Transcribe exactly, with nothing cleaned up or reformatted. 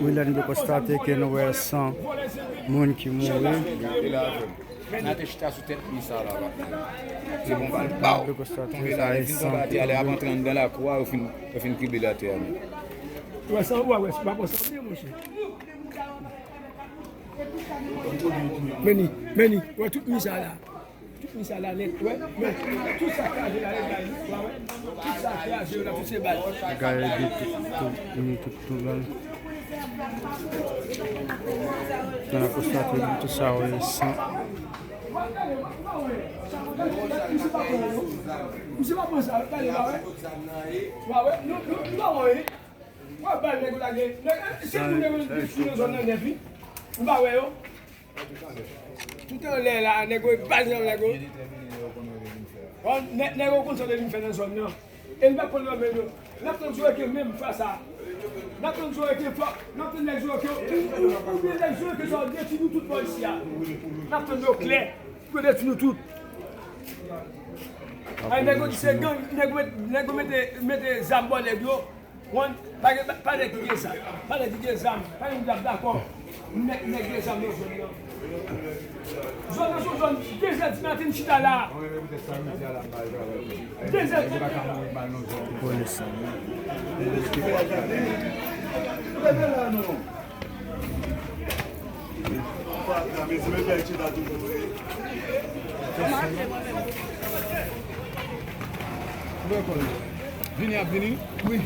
Wi, la n te konstate ke nou wè san moun ki mouri. N a te chita sou tèt li sa la. Se bon, bal, baw! Tonbe la, li vin tonbe atè a, lè ap antre anndan lakou a, yo fin, yo fin krible l atè a nèt. Ou wè sa, ou wè, se pa bon sa, monchè. Meni, meni, wè tout mi sa la. Tout mi sa la nèt, wè, men tout sa kraze la, wè, tout sa kraze yo la, tout se bal. Gade tout, tout, tout, tout, tout bal. Nan la konstate tout sa, wè, san. Misye pa pran sa, gade la, wè. Wè, wè, nou, nou, nou pa wè, wi. Wè, bal nèg yo lage. Nèg, se moun yo ki nan zòn nan nèt, wi. Nou pa wè yo. Tout anlè la, nèg yo bal nan nèg yo. Bon, nè-, nèg yo konn sa yo vin fè nan zòn nan. E n pa pran nan men nou. N ap tann Zoreke menm fwa sa. N ap tann Zoreke fò, n ap tann nèg Zoreke, ou, ou, oubyen nèg Zoreke sa yo detwi nou tout bò isi a. N ap tann yo klè, pou yo detwi nou tout. Ay, nèg yo di se gang, nèg yo met-, nèg yo mete, mete zam bò nèg yo. Konn, pa gen, pa nèg ki gen zam, pa nèg ki gen zam, pa gen moun k ap dakò. Nèg, nèg gen zam nan zòn nan. Zòn nan se yon zòn, de zè di maten n chita la. De zè di maten. Polis. Vini ap vini. Wi.